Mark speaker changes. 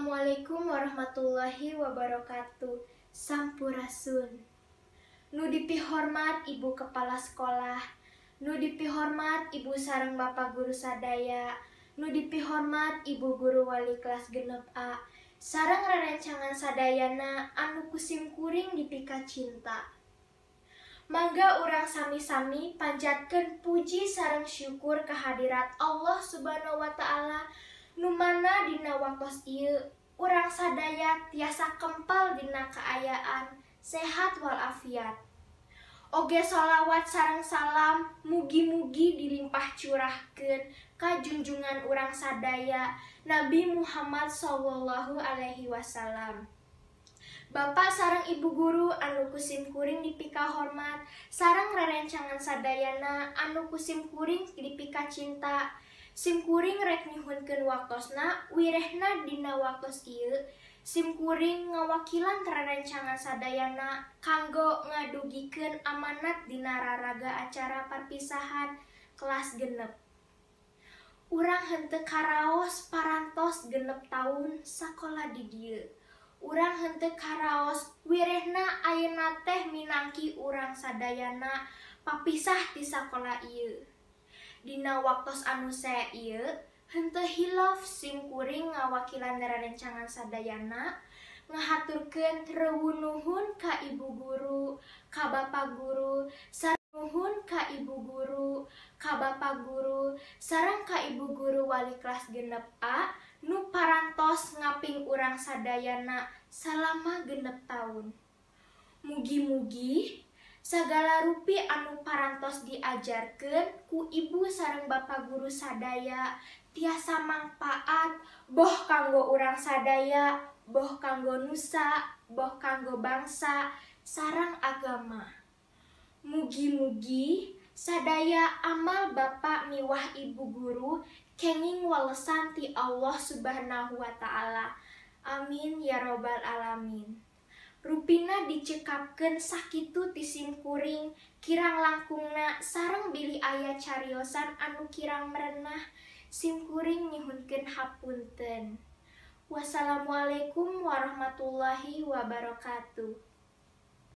Speaker 1: Assalamualaikum warahmatullahi wabarakatuh. Sampurasun. Nu dipihormat Ibu Kepala Sekolah, nu dipihormat Ibu sareng Bapak Guru sadaya, nu dipihormat Ibu Guru Wali kelas 6 A, sareng rerencangan sadayana anu ku simkuring dipika cinta. Mangga urang sami-sami panjatkeun puji sareng syukur kehadirat Allah Subhanahu wa Ta'ala, nu mana dina waktos ieu urang sadaya tiasa kempal dina kaayaan sehat walafiat. Oge sholawat sareng salam mugi-mugi dilimpah curahkeun ka junjungan urang sadaya, Nabi Muhammad Shallallahu Alaihi Wasallam. Bapak sareng Ibu guru anu ku simkuring dipika hormat, sareng rerencangan sadayana anu ku simkuring dipika cinta, simkuring rek nyuhunkeun waktosna. Wirehna dina waktos ieu simkuring ngawakilan rerencangan sadayana kanggo ngadugikeun amanat dina raraga acara perpisahan kelas 6. Urang henteu karaos parantos 6 taun sakola di dieu. Urang henteu karaos wirehna ayeuna teh minangki urang sadayana papisah ti sakola ieu. Dina waktos anu sae ieu, henteu hilaf simkuring ngawakilan rerencangan sadayana ngahaturkeun rewuh nuhun ka ibu guru, ka bapak guru, nuhun ka ibu guru, ka bapak guru, sareng ka ibu guru wali kelas 6 A nu parantos ngaping urang sadayana salama 6 taun. Mugi-mugi sagala rupi anu parantos diajarkeun ku ibu sareng bapak guru sadaya tiasa mangpaat, boh kanggo urang sadaya, boh kanggo nusa, boh kanggo bangsa sareng agama. Mugi-mugi sadaya amal bapak miwah ibu guru kenging walesan ti Allah Subhanahu wa Ta'ala. Amin ya robbal alamin. Rupina dicekapkeun sakitu ti simkuring, kirang langkungna sareng bilih aya cariosan anu kirang merenah, simkuring nyuhunkeun hapunten. Wassalamualaikum warahmatullahi wabarakatuh.